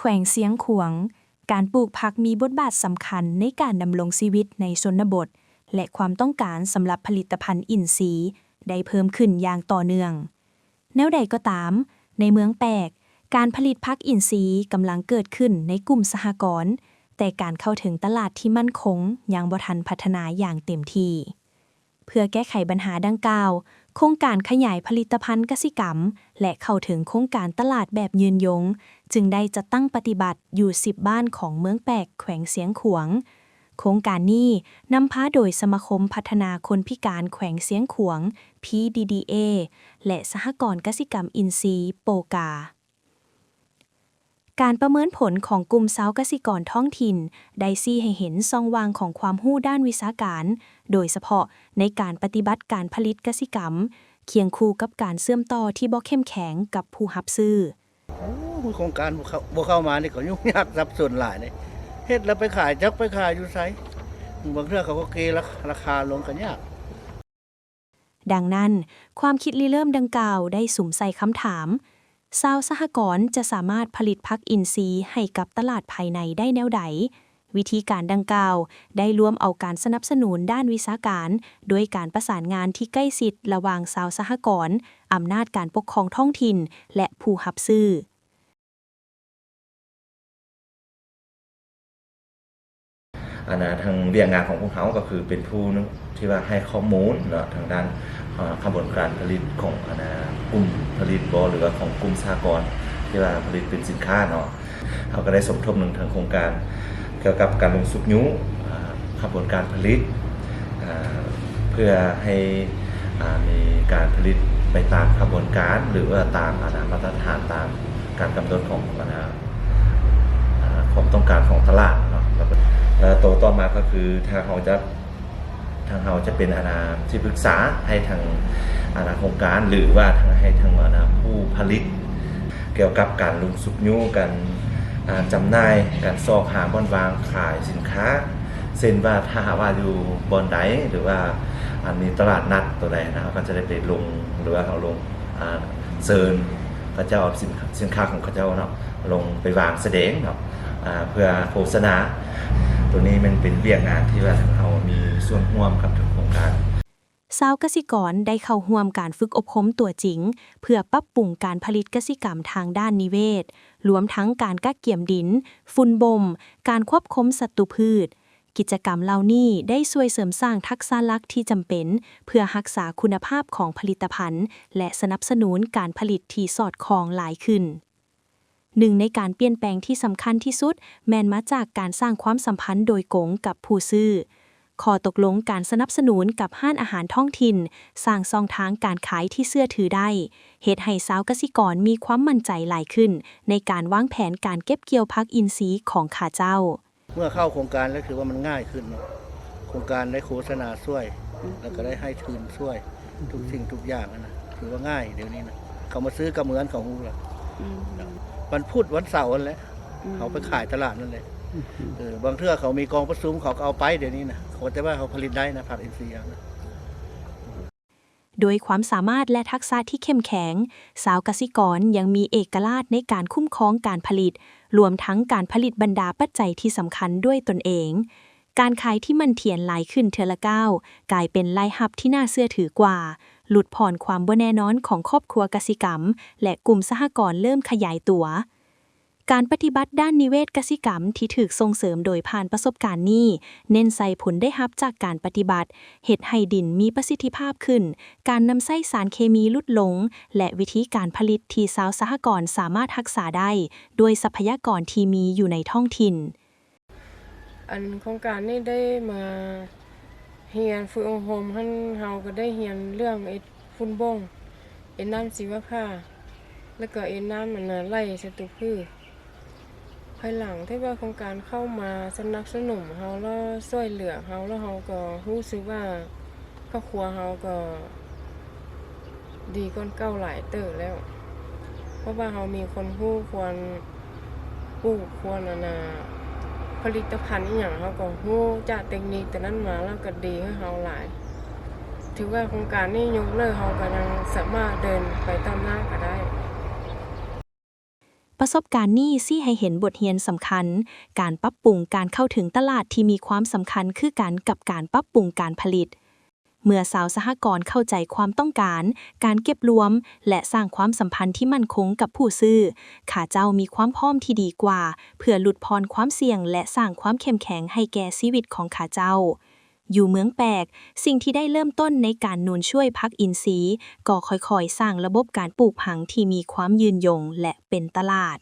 ວງຊຽງຂວາງ, ການປູກຜັກມີບົດບາດສຳຄັນໃນການດຳລົງຊີວິດໃນຊົນນະບົດ ແລະ ຄວາມຕ້ອງການສຳລັບຜະລິດຕະພັນອິນຊີໄດ້ເພີ່ມຂຶ້ນຢ່າງຕໍ່ເນື່ອງ. ແນວໃດກໍຕາມ, ໃນເມືອງແປກ, ການຜະລິດຜັກອິນຊີກຳລັງເກີດຂຶ້ນໃນກຸ່ມສະຫະກອນ, ແຕ່ການເຂົ້າເຖິງຕະຫຼາດທີ່ໝັ້ນຄົງຍັງບໍ່ທັນພັດທະນາຢ່າງເຕັມທີ່. ເພື່ອແກ້ໄຂບັນຫາດັ່ງກ່າວ, ໂຄງການຂະຫຍາຍຜະລິດຕະພັນກະສິກຳ ແລະ ເຂົ້າເຖິງໂຄງການຕະຫຼາດແບບຍືນຍົງ ຈຶ່ງໄດ້ຈັດຕັ້ງປະຕິບັດຢູ່ສິບບ້ານຂອງເມືອງແປກ ແຂວງຊຽງຂວາງ. ໂຄງການນີ້ນຳພາໂດຍສະມາຄົມພັດທະນາຄົນພິການແຂວງຊຽງຂວາງ ພີດີດີເອ ແລະ ສະຫະກອນກະສິກຳອິນຊີ ໂປກາ. ການປະເມີນຜົນຂອງກຸ່ມຊາວກະສິກອນທ້ອງຖິ່ນ ໄດ້ຊີ້ໃຫ້ເຫັນຊ່ອງວ່າງຂອງຄວາມຮູ້ດ້ານວິຊາການ, ໂດຍສະເພາະໃນການປະຕິບັດການຜະລິດກະສິກຳ, ຄຽງຄູ່ກັບການເຊື່ອມຕໍ່ທີ່ບໍ່ເຂັ້ມແຂງກັບຜູ້ຮັບຊື້. ໂອ້ ໂຄງການບໍ່ເຂົ້າ ບໍ່ເຂົ້າມານີ້ກໍຫຍຸ້ງຍາກສັບສົນຫຼາຍເດ້. ເຮັດແລ້ວໄປຂາຍ ຈັກໄປຂາຍຢູ່ໃສ? ບາງເທື່ອເຂົາກໍເກລາຄາ ລາຄາລົງກໍຍາກ. ດັ່ງນັ້ນ, ຄວາມຄິດລິເລີ່ມດັ່ງກ່າວໄດ້ສຸມໃສ່ຄຳຖາມ, ຊາວສະຫະກອນຈະສາມາດຜະລິດຜັກອິນຊີໃຫ້ກັບຕະຫຼາດພາຍໃນໄດ້ແນວໃດ? ວິທີການດັ່ງກ່າວໄດ້ລວມເອົາການສະໜັບສະໜູນດ້ານວິຊາການ ດ້ວຍການປະສານງານທີ່ໃກ້ຊິດລະຫວ່າງຊາວສະຫະກອນ, ອຳນາດການປົກຄອງທ້ອງຖິ່ນ ແລະ ຜູ້ຮັບຊື້. ອັນນະ ທາງວຽກງານຂອງພວກເຮົາກໍຄືເປັນຜູ້ທີ່ວ່າໃຫ້ຂໍ້ມູນເນາະ ທາງດ້ານ ອາ ຂະບວນການຜະລິດຂອງ ອັນນະ ກຸ່ມຜະລິດບໍ ຫຼືວ່າຂອງກຸ່ມສະຫະກອນທີ່ວ່າຜະລິດເປັນສິນຄ້າເນາະ. ເຮົາກໍໄດ້ສົມທົບໜຶ່ງເຖິງໂຄງການກ່ຽວກັບການລົງຊຸກຍູ້ ອາ ຂະບວນການຜະລິດ ອາ ເພື່ອໃຫ້ ອາ ມີການຜະລິດໄປຕາມຂະບວນການ ຫຼືວ່າຕາມ ອາ ມາດຕະຖານ ຕາມການກຳນົດຂອງ ອາ ອາ ຄວາມຕ້ອງການຂອງຕະຫຼາດເນາະ. ແລ້ວກໍ ແລ້ວໂຕຕໍ່ມາກໍຄື ຖ້າເຮົາຈະ ທາງເຮົາຈະເປັນ ອາ ທີ່ປຶກສາໃຫ້ທາງ ອາ ໂຄງການ ຫຼືວ່າທາງ ໃຫ້ທາງ ອາ ຜູ້ຜະລິດ ກ່ຽວກັບການລົງຊຸກຍູ້ ການ ອາ ຈຳໜ່າຍ ການຊອກຫາບ່ອນວາງຂາຍສິນຄ້າ ເຊັ່ນວ່າ ຖ້າຫາກວ່າຢູ່ບ່ອນໃດ ຫຼືວ່າ ອາ ມີຕະຫຼາດນັດໂຕໃດນະ ເຮົາກໍຈະໄດ້ໄປລົງ ຫຼືວ່າເຮົາລົງ ອາ ເຊີນເຂົາເຈົ້າເອົາສິນ ສິນຄ້າຂອງເຂົາເຈົ້າເນາະ ລົງໄປວາງສະແດງເນາະ ອາ ເພື່ອໂຄສະນາ. ໂຕນີ້ແມ່ນເປັນວຽກງານທີ່ວ່າທາງເຮົາມີສ່ວນຮ່ວມກັບທຸກໂຄງການ. ຊາວກະສິກອນໄດ້ເຂົ້າຮ່ວມການຝຶກອົບຮົມຕົວຈິງ ເພື່ອປັບປຸງການຜະລິດກະສິກຳທາງດ້ານນິເວດ, ລວມທັງການກະກຽມດິນ, ຝຸ່ນບົ່ມ, ການຄວບຄຸມສັດຕູພືດ. ກິດຈະກຳເຫຼົ່ານີ້ໄດ້ຊ່ວຍເສີມສ້າງທັກສະຫຼັກທີ່ຈຳເປັນ ເພື່ອຮັກສາຄຸນນະພາບຂອງຜະລິດຕະພັນ ແລະ ສະໜັບສະໜູນການຜະລິດທີ່ສອດຄ່ອງຫຼາຍຂຶ້ນ. ໜຶ່ງໃນການປ່ຽນແປງທີ່ສຳຄັນທີ່ສຸດ ແມ່ນມາຈາກການສ້າງຄວາມສຳພັນໂດຍກົງກັບຜູ້ຊື້. ຂໍ້ຕົກລົງການສະໜັບສະໜູນກັບຮ້ານອາຫານທ້ອງຖິ່ນ ສ້າງຊ່ອງທາງການຂາຍທີ່ເຊື່ອຖືໄດ້, ເຮັດໃຫ້ຊາວກະສິກອນມີຄວາມໝັ້ນໃຈຫຼາຍຂຶ້ນໃນການວາງແຜນການເກັບກ່ຽວຜັກອິນຊີຂອງເຂົາເຈົ້າ. ເມື່ອເຂົ້າໂຄງການແລ້ວຖືວ່າມັນງ່າຍຂຶ້ນເນາະ, ໂຄງການໄດ້ໂຄສະນາຊ່ວຍ ອືມ ແລ້ວກໍໄດ້ໃຫ້ທຶນຊ່ວຍ ອືມ ທຸກສິ່ງທຸກຢ່າງຫັ້ນນະ ຖືວ່າງ່າຍດຽວນີ້ນະ, ເຂົາມາຊື້ກໍເໝືອນເຂົາຮູ້ລະ ອືມ ນະ. ວັນພຸດວັນເສົາຫັ້ນແຫຼະ ອືມ ເຮົາໄປຂາຍຕະຫຼາດນັ້ນແຫຼະ ອືມ ເອີ ບາງເທື່ອເຂົາມີກອງປະຊຸມເຂົາກໍເອົາໄປດຽວນີ້ນະ, ເຂົາແຕ່ວ່າເຮົາຜະລິດໄດ້ນະ ຜັກອິນຊີເຮົານະ. ດ້ວຍຄວາມສາມາດ ແລະ ທັກສະທີ່ເຂັ້ມແຂງ, ຊາວກະສິກອນຍັງມີເອກະລາດໃນການຄຸ້ມຄອງການຜະລິດ, ລວມທັງການຜະລິດບັນດາປັດໄຈທີ່ສຳຄັນດ້ວຍຕົນເອງ. ການຂາຍທີ່ໝັ້ນຖຽນຫຼາຍຂຶ້ນເທື່ອລະກ້າວ, ກາຍເປັນລາຍຮັບທີ່ໜ້າເຊື່ອຖືກວ່າ, ຫຼຸດຜ່ອນຄວາມບໍ່ແນ່ນອນຂອງຄອບຄົວກະສິກຳ ແລະ ກຸ່ມສະຫະກອນເລີ່ມຂະຫຍາຍຕົວ. ການປະຕິບັດດ້ານນິເວດກະສິກຳທີ່ຖືກສົ່ງເສີມໂດຍຜ່ານປະສົບການນີ້ ເນັ້ນໃສ່ຜົນໄດ້ຮັບຈາກການປະຕິບັດ, ເຮັດໃຫ້ດິນມີປະສິດທິພາບຂຶ້ນ, ການນຳໃຊ້ສານເຄມີຫຼຸດລົງ ແລະ ວິທີການຜະລິດທີ່ຊາວສະຫະກອນສາມາດຮັກສາໄດ້ດ້ວຍຊັບພະຍາກອນທີ່ມີຢູ່ໃນທ້ອງຖິ່ນ. ອັນໂຄງການນີ້ໄດ້ມາຮຽນຝຶກອົບຮົມຫັ້ນ ເຮົາກໍໄດ້ຮຽນເລື່ອງເຮັດຝຸ່ນບົ່ງ, ເຮັດນ້ຳຊີວະພາ ແລ້ວກໍເຮັດນ້ຳ ອັນນ່າ ໄລ່ສັດຕູພືດ. ພາຍຫຼັງທີ່ວ່າໂຄງການເຂົ້າມາສະໜັບສະໜູນເຮົາ ແລ້ວຊ່ວຍເຫຼືອເຮົາ ແລ້ວເຮົາກໍຮູ້ສຶກວ່າຄອບຄົວເຮົາກໍ ດີກ່ອນເກົ່າຫຼາຍເຕີບແລ້ວ ເພາະວ່າເຮົາມີຄວາມຮູ້ ຄວາມປູກ ຄວາມ ອັນນ່າ ຜະລິດຕະພັນອີ່ຫຍັງ ເຮົາກໍຮູ້ຈາກເຕັກນິກໂຕນັ້ນມາ ແລ້ວກໍດີໃຫ້ເຮົາຫຼາຍ. ຖືວ່າໂຄງການນີ້ຍົກເລີກ ເຮົາກໍຍັງສາມາດເດີນໄປຕໍ່ໜ້າກໍໄດ້. ປະສົບການນີ້ຊີ້ໃຫ້ເຫັນບົດຮຽນສຳຄັນ, ການປັບປຸງການເຂົ້າເຖິງຕະຫຼາດທີ່ມີຄວາມສຳຄັນຄືກັນກັບການປັບປຸງການຜະລິດ. ເມື່ອຊາວສະຫະກອນເຂົ້າໃຈຄວາມຕ້ອງການ, ການເກັບລວມ ແລະ ສ້າງຄວາມສຳພັນທີ່ໝັ້ນຄົງກັບຜູ້ຊື້, ເຂົາເຈົ້າມີຄວາມພ້ອມທີ່ດີກວ່າເພື່ອຫຼຸດຜ່ອນຄວາມສ່ຽງ ແລະ ສ້າງຄວາມເຂັ້ມແຂງໃຫ້ແກ່ຊີວິດຂອງເຂົາເຈົ້າ. ຢູ່ເມືອງແປກ, ສິ່ງທີ່ໄດ້ເລີ່ມຕົ້ນໃນການໜູນຊ່ວຍຜັກອິນຊີ ກໍຄ່ອຍໆສ້າງລະບົບການປູກຝັງທີ່ມີຄວາມຍືນຍົງ ແລະ ເປັນຕະຫຼາດ.